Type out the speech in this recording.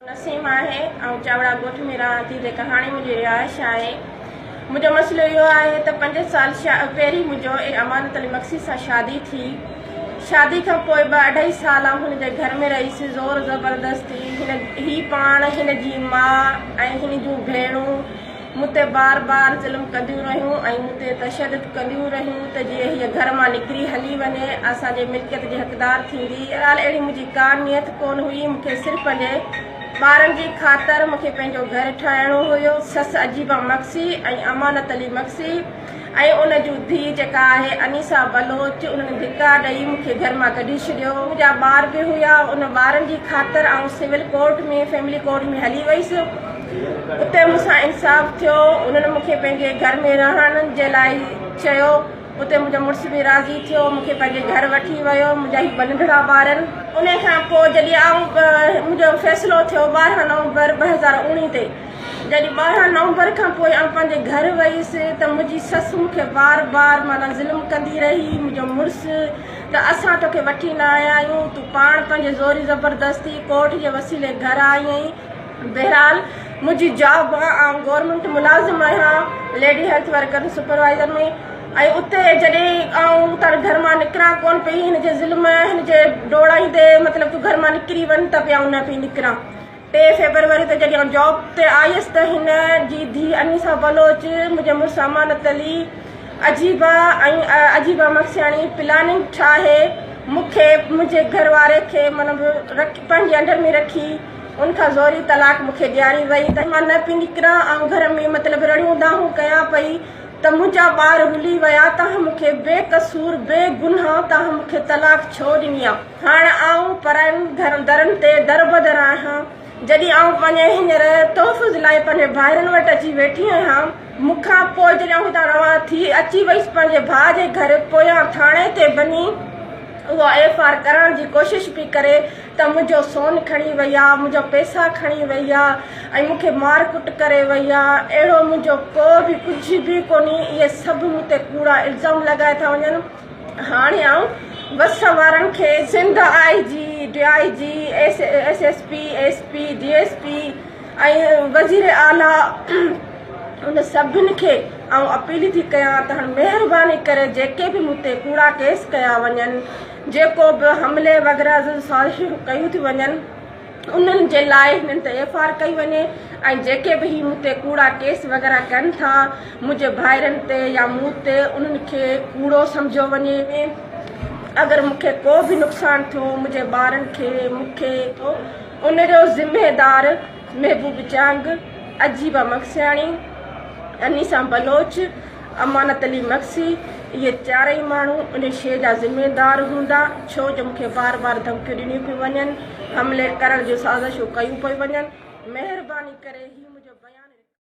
نسيم آهي آئون چاوڙا ڳوٺ ۾ رهان ٿي جيڪا هاڻي منهنجي رهائش آهي منهنجو مسئلو اهو آهي ته پنج سال پهرين منهنجو امانت علي مگسي سان شادي ٿي شادي کان پوء ٻه اڍائي سال آئون هن جي گهر ۾ رهيس زور زبردستي هن هي پاڻ هن جي ماء ۽ هن جون ڀيڻون مون تي بار بار ظلم ڪنديون رهيون ۽ مون تي تشدد ڪنديون رهيون ته جيئن هيء گهر مان نڪري هلي وڃي، اسان جي ملڪيت جي حقدار ٿيندي. بهرحال اهڙي منهنجي ڪا نيت ڪونه هئي، مون کي صرف پنهنجي ٻارن جي خاطر مون کي پنهنجو گهر ٺاهڻو هيو. سس عجيبه مگسي ۽ امانت علي مگسي ۽ ان جون ڌيء جيڪا آهي انيسه بلوچ انهن ڌڪا ڏئي مون کي گهر مان ڪڍي ڇڏيو. منهنجا ٻار به هيا، ان ٻارن جي خاطر آئون سول ڪورٽ ۾ فيملي ڪورٽ ۾ هلي ويس. اتي مون سان انصاف ٿيو، انهن مون کي پنهنجي گهر ۾ رهڻ جي لاء چيو، اتي منهنجو مڙس به راضي ٿيو، مون کي پنهنجي گهر وٺي ويو، منهنجا هي ٻه ننڍڙا ٻار آهن. انهي کان پوء جڏهن آئون منهنجو فيصلو ٿيو 12 نومبر 2019 تي، جڏهن 12 نومبر کان پوء آئون پنهنجي گهر ويس ته منهنجي سس مون کي بار بار معنيٰ ظلم ڪندي رهي، منهنجو مڙس ته اسان توکي وٺي نه آيا آهيون، تون پاڻ پنهنجي زوري زبردستي ڪورٽ جي وسيلي گهر آئي آهين. بهرحال منهنجي جاب آ آئون گورنمينٽ ملازم آهيان ليڊي هيلٿ ورڪر سپروائيزر ۾ ۽ اتي جڏهن آئون اتان گهر مان نڪران ڪون پئي هن جي ظلم هن جي ڊوڙائيندي مطلب تون گهر مان نڪري وڃ ته به آئون نه پئي نڪران 3 فيبروري تي جڏهن آئون جاب تي آيس ته هن جي ڌي انيسا بلوچ منهنجي مڙس امانت علي عجيبه ۽ عجيبه مگسياڻي پلاننگ ٺاهي مون کي منهنجي گهر واري کي مطلب پنهنجي انڊر ۾ رکي ان کان زوري طلاق مون کي ڏياري وئي ته مان نه پئي نڪران، آئون گهر ۾ مطلب رڙيون دانهون ڪيان پئي ته منهنجا ٻار رلي ويا، توهان مون کي بي قصور بي گناهه توهان مون کي طلاق ڇو ڏني آ؟ هاڻ آئون پراين گهرن درن تي دربدر آهيان، جڏهن آئون پنهنجي هينئر تحفظ لاء پنهنجي ڀائرن وٽ اچي ويٺي آهيان، مون کان پوء جڏهن آئون هتان روان ٿي اچي ويس پنهنجي ڀاء جي گهر، پويان ٿاڻي تي وڃي اها ايف آر ڪرائڻ جي ڪوشش پئي ڪري ته منهنجو سون کڻي وئي آ، منهنجا پئسا کڻي وئي آ ۽ مون کي مار ڪٽ ڪري وئي آ، اهڙو منهنجو ڪو به ڪجهه به ڪونهي، اهي سڀ مون تي ڪوڙا الزام لڳائي ٿا وڃن. هاڻي آئون وس وارن کي Sindh I G, D I G, S S P, S P, D S P ۽ وزير اعليٰ ان سڀن کي آئون اپيل ٿي ڪيان ته هاڻ مهرباني ڪري جيڪي به مون تي ڪوڙا ڪيس ڪيا وڃن، جيڪو به حملي وغيره جون سازشون ڪيون ٿيون وڃن انهن جي لاء هنن تي ايف آر ڪئي وڃي ۽ جيڪي به هي مون تي ڪوڙا ڪيس وغيره ڪن ٿا منهنجي ڀائرن تي يا مون تي انهن کي ڪوڙو سمجهيو وڃي اگر مون کي ڪو به نقصان ٿيو منهنجي ٻارن کي مون کي ان جو ذميدار محبوب چانگ، عجيبه مگسياڻي، انيسه بلوچ، امانت علي مگسي اهي چارئي ماڻهو ان شيء جا ذميدار هوندا ڇو جو مون کي بار بار ڌمڪيون ڏنيون پيون وڃن، حملي ڪرڻ جون سازشون ڪيون پيون وڃن، مهرباني ڪري هي.